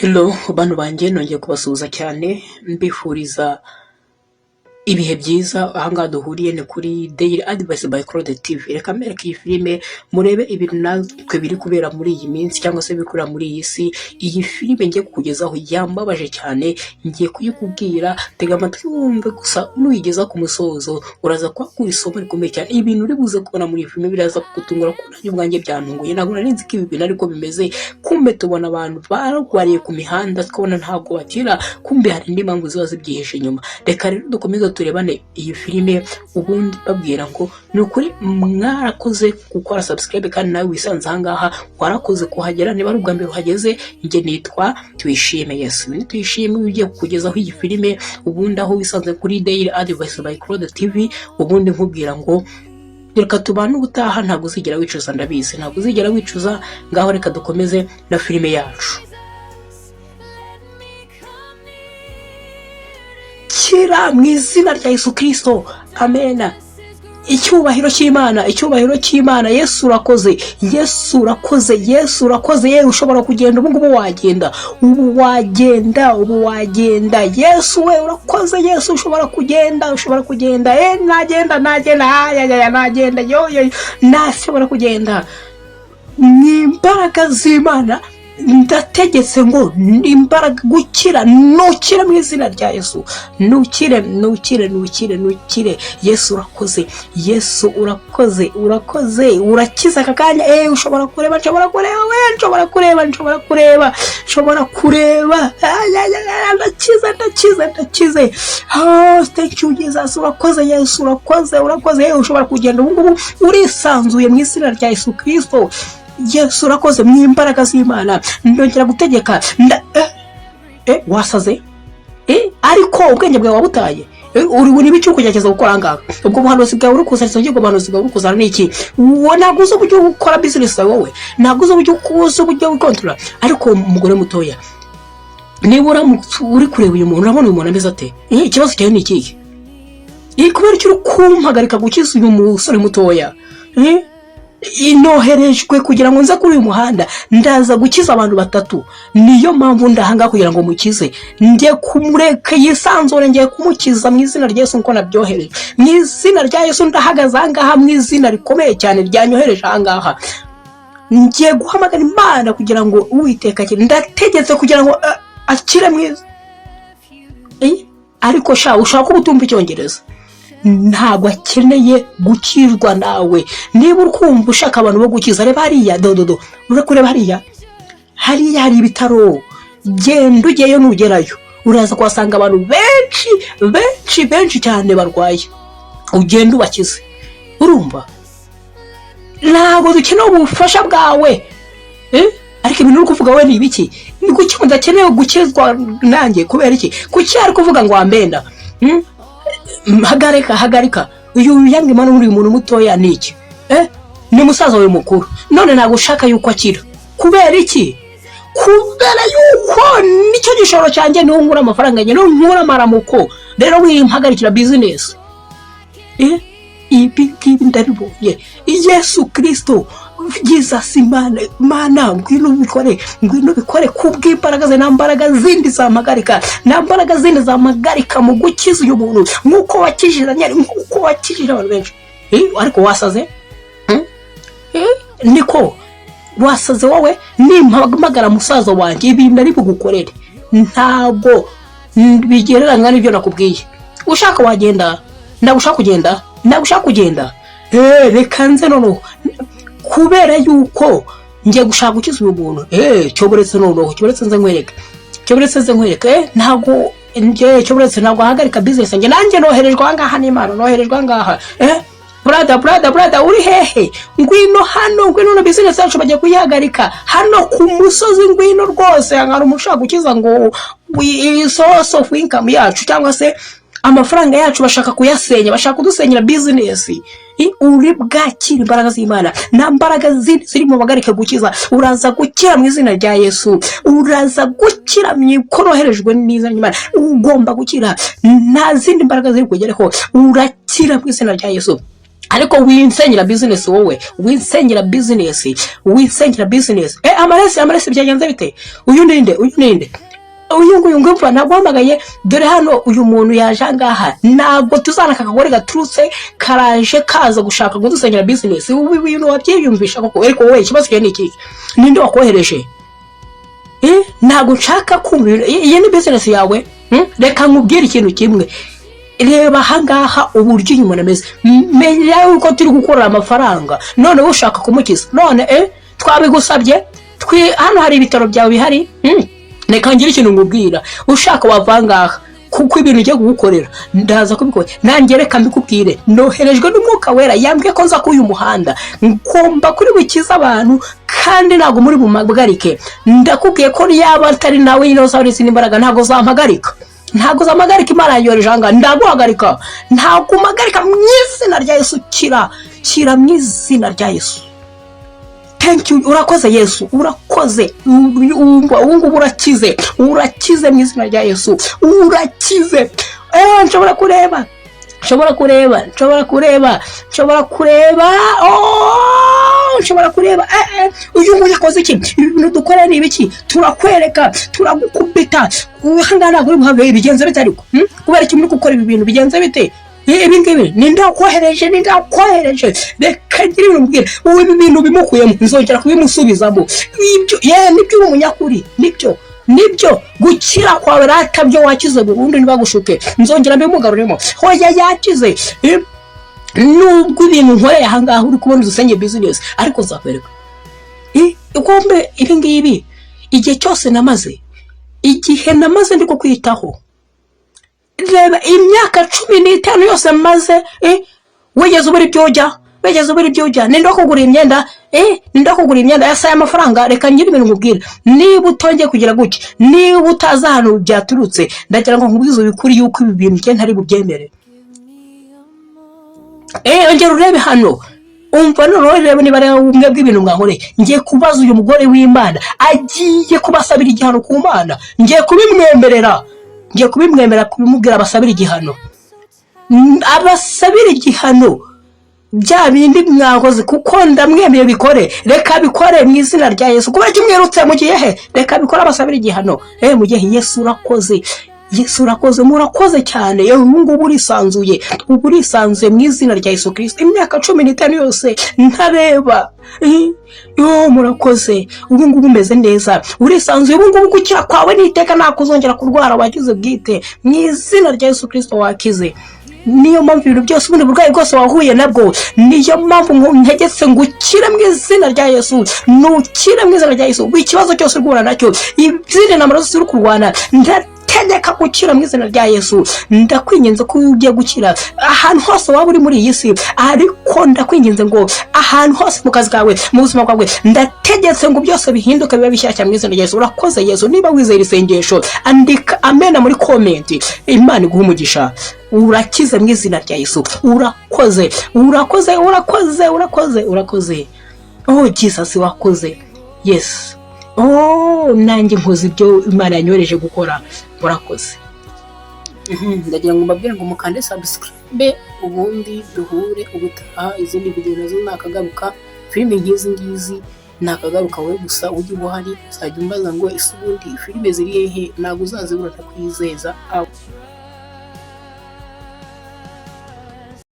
Hello bantu banjye, nongeye kubasuhuza cyane mbifuriza ibihe byiza. Ahangaha duhuriye ni kuri Daily Advice by Claude TV. Reka mbereke iyi filime murebe ibintu natwe biri kubera muri iyi minsi cyangwa se biri kubera muri iyi si. Iyi filime ngiye kukugezaho yambabaje cyane, ngiye kuyikubwira, tega amatwi wumve gusa. Nuyigeza ku musozo uraza kuhakura isomo rikomeye cyane. Ibintu uri buze kubona muri iyi filime biraza kugutungura, kuko nanjye ubwanjye byantunguye. Ntabwo nari nzi ko ibi bintu ariko bimeze. Kumbe tubona abantu barwariye ku mihanda, tukabona ntabwo bakira, kumbe hari indi mpamvu ziba zibyihishe inyuma. Reka rero dukomeze turebane iyi filime. Ubundi babwira ngo ni ukuri mwarakoze gukora subscribe, kandi nawe wisanze ahangaha warakoze kuhagera. Niba ari ubwa mbere uhageze, njye nitwa Tuyishime Yesu. Ni Tuyishime ugiye kukugezaho iyi filime. Ubundi aho wisanze kuri Daily Advice by Claude TV. Ubundi nkubwira ngo reka tubane ubutaha, ntabwo uzigera wicuza, ndabizi ntabwo uzigera wicuza. Ngaho reka dukomeze na filime yacu. Let me come near. Kira mu izina rya Yesu Kirisito, amena. Icyubahiro cy'Imana, icyubahiro cy'Imana. Yesu urakoze, Yesu urakoze, Yesu urakoze. Yewe, ushobora kugenda ubu ngubu, wagenda ubu, wagenda ubu, wagenda. Yesu we, urakoze Yesu. Ushobora kugenda, ushobora kugenda. Nagenda, nagenda, ayayaya, nagenda, yo yo, nashobora kugenda. Ni imbaraga z'Imana. Ndategetse ngo imbaraga gukira, nukire mu izina rya Yesu, nukire, nukire, nukire, nukire. Yesu urakoze, Yesu urakoze, urakoze, urakiza aka kanya. Ushobora kureba, nshobora kureba we, nshobora kureba, nshobora kureba, nshobora kureba. Ay, ay, ay, ndakize, ndakize, ndakize. Oh, thank you Jesus, urakoze Yesu, urakoze, urakoze. Ushobora kugenda ubu ngubu, urisanzuye mu izina rya Yesu Kirisito. Yesu urakoze. Mu imbaraga z'Imana ndongera gutegeka nda wasaze ariko ubwenge bwawe wabutaye. Uri buri ibiki uri kugerageza gukora ahangaha? Ubwo buhanuzi bwawe uri kuzana, ubwo buhanuzi bwawe uri kuzana ni iki? Wowe ntabwo uzi uburyo ukora business zawe, wowe ntabwo uzi uburyo wikontorora. Ariko umugore mutoya, niba uramutse uri kureba uyu muntu, urabona uyu muntu ameze ate? Ikibazo cyawe ni ikihe? Kubera icyo uri kumpagarika gukiza uyu musore mutoya? Inoherejwe kugira ngo nze kuri uyu muhanda, ndaza gukiza abantu batatu. Niyo mpamvu ndahangaha kugira ngo mukize. Njye kumureka yisanzure, ngiye kumukiza mu izina rya Yesu nkuko nabyohereje. Mu izina rya Yesu ndahagaze ahangaha, mu izina rikomeye cyane ryanyohereje ahangaha. Ngiye guhamagara Imana kugira ngo Uwiteka akire. Ndategetse kugira ngo akire mwiza. Ariko sha, ushaka kuba utumva Icyongereza, ntabwo akeneye gukizwa nawe. Niba uri kumva ushaka abantu bo gukiza, reba hariya, dododo, uri kureba hariya, hariya hari ibitaro. Genda ujyeyo, nugerayo uraza kuhasanga abantu benshi, benshi, benshi cyane barwaye, ugenda ubakize. Urumva, ntabwo dukeneye ubufasha bwawe. Ariko ibintu uri kuvuga we ni ibiki? Ni kuki mudakeneye gukizwa nanjye? Kubera iki? Kuki ari kuvuga ngo wambenda? Hmm? Hagarika, hagarika. Uyu young man, uri muntu mutoya, ni iki? Ni musaza wawe mukuru, none ntabwo ushaka yuko akira. Kubera iki? Kubera yuko nicyo gishoro cyanjye, niho nkura amafaranga yanjye, niho nkura amaramuko. Rero wimpagarikira business. Ibi ngibi ndabibonye. Yesu Kirisito, Jesus, Imana, Imana, ngwino ubikore, ngwino ubikore kubw'imbaraga ze. Nta mbaraga zindi zampagarika, nta mbaraga zindi zampagarika mu gukiza uyu muntu nk'uko wakijije Daniel, nk'uko wakijije abantu benshi. Ariko wasaze? Hmm? Niko wasaze wowe? Nimpamagara musaza wanjye, ibintu ari bugukorere ntabwo bigereranywa n'ibyo nakubwiye. Ushaka wagenda, ntabwo ushaka kugenda, ntabwo ushaka kugenda. Reka nze noneho, kubera yuko ngiye gushaka gukiza uyu muntu. Cyoboretse noneho, cyoboretse nze nkwereke, cyoboretse nze nkwereke. Ntabwo njye, cyoboretse, ntabwo ahagarika business njye. Nanjye noherejwe ahangaha n'Imana, noherejwe ahangaha. Brother, brother, brother, uri hehe? Ngwino hano, ngwino na business yacu bagiye kuyihagarika hano ku musozi. Ngwino rwose, hari umuntu ushaka gukiza ngo source of income yacu cyangwa se amafaranga yacu bashaka kuyasenya, bashaka kudusenyera business. Uri bwakira imbaraga z'Imana. Nta mbaraga zindi ziri mu bagarike gukiza. Uraza gukira mu izina rya Yesu, uraza gukira mu koroherejwe n'izina ry'Imana. Ugomba gukira, nta zindi mbaraga ziri kugereho, urakira mu izina rya Yesu. Ariko winsengera business, wowe winsengera business, winsengera business. Amaresi, amaresi, byagenze bite? Uyu ninde? Uyu ninde? Uyu nguyu ngumva naguhamagaye. Dore hano uyu muntu yaje ahangaha. Ntabwo tuzana aka kagore gaturutse karaje kaza gushaka kudusengera business. Ubu bintu wabyiyumvisha koko? Ariko wowe ikibazo cyawe ni iki? Ninde wakohereje? Ntabwo nshaka kumva iyi ni business yawe. Reka nkubwire ikintu kimwe. Reba ahangaha uburyo uyu muntu ameze. Menya yuko turi gukorera amafaranga, none wowe ushaka kumukiza. None twabigusabye? Hano hari ibitaro byawe bihari. Reka ngire ikintu nkubwira. Ushaka wava ahangaha, kuko ibintu ugiye kugukorera ndaza kubikora nanjye. Reka mbikubwire, noherejwe n'Umwuka Wera, yambwiye ko nza kuri uyu muhanda ngomba kuri bukize abantu, kandi ntabwo muri bumpagarike. Ndakubwiye ko yaba atari nawe nyine uzaba izindi mbaraga, ntabwo zampagarika, ntabwo zampagarika. Imana yanyohereje ahangaha. Ndaguhagarika, ntabwo umpagarika. Mu izina rya Yesu, kira, kira mu izina rya Yesu. Thank you, urakoze Yesu, urakoze. Ubu ngubu urakize, urakize mu izina rya Yesu, urakize. Nshobora kureba, nshobora kureba, nshobora kureba, nshobora kureba. Oh, nshobora kureba. Uyu nguyu yakoze iki? Ibi bintu dukora ni ibiki? Turakwereka, turagukubita. Aha ngaha ntabwo uri buhave. Bigenze bite ariko? Kubera iki muri gukora ibi bintu? Bigenze bite? Ibi ngibi ninde wakohereje? Ninde wakohereje? Reka ngire ibintu mbwira. Ubu ibi bintu bimukuyemo, nzongera kubimusubizamo ibyo. Ye, nibyo, uri umunyakuri, nibyo, nibyo. Gukira kwawe rata byo wakize burundu, ntibagushuke. Nzongera mbimugaruremo. Hoya, yakize. Nubwo ibintu nkoreye ahangaha uri kubona udusenge business, ariko nzakwereka. Ugombe ibi ngibi igihe cyose namaze, igihe namaze ndi kukwitaho. Reba imyaka 15 yose maze, wigeze ubura ibyo ujya? Wigeze ubura ibyo ujya? Ninde wakugura imyenda? Ninde wakugura imyenda yasaye amafaranga? Reka ngire ibintu nkubwira. Niba utongeye kugira gutya, niba utazi ahantu byaturutse, ndagira ngo nkubwize ukuri yuko ibi bintu njye ntari bubyemere. Ongera urebe hano. Umva noneho, reba niba ari bumwe bw'ibintu mwankoreye. Ngiye kubaza uyu mugore w'Imana, agiye kubasabira igihano ku Mana. Ngiye kubimwemerera, ngiye kubimwemerera, kubimubwira abasabira igihano, abasabira igihano bya bindi mwakoze, kuko ndamwemeye. Bikore, reka bikore mu izina rya Yesu. Kubera ko mwirutse mugiye he? Reka bikore, abasabira igihano. Mugiye he? Yesu urakoze, Yesu urakoze, murakoze cyane. Yewe, ubu ngubu urisanzuye, ubu urisanzuye mu izina rya Yesu Kirisito. Imyaka 15 yose ntareba. Yo, murakoze. Ubu ngubu umeze neza, urisanzuye. Ubu ngubu gukira kwawe n'iteka, ntabwo uzongera kurwara. Wakize bwite mu izina rya Yesu Kirisito, wakize. Niyo mpamvu ibintu byose, ubundi burwayi bwose wahuye nabwo, niyo mpamvu ntegetse ngo ukire mu izina rya Yesu. Nukire mu izina rya Yesu. Ikibazo cyose uri guhura nacyo, izindi ntambara zose uri kurwana, ndategeka gukira mu izina rya Yesu. Ndakwinginze ko ugiye gukira ahantu hose waba uri muri iyi si. Ariko ndakwinginze ngo ahantu hose mu kazi kawe, mu buzima bwawe, ndategetse ngo byose bihinduke, bibe bishyashya mu izina rya Yesu. Urakoze Yesu. Niba wizera isengesho, andika amena muri comment. Imana iguha umugisha. Urakize mu izina rya Yesu. Urakoze, urakoze, urakoze, urakoze, urakoze. Oh Jesus, wakoze. Yes, oh, nanjye nkoze ibyo Imana yanyohereje gukora. Murakoze. Ndagira ngo mbabwire ngo mukande subscribe, ubundi duhure ubutaha. Izindi video nazo nakagaruka. Filime nk'izi ngizi nakagaruka. Wowe gusa ujye uba uhari, uzajya umbaza ngo: "Ese ubundi filime ziri hehe?" Ntabwo uzazibura, ndakwizeza. Aho.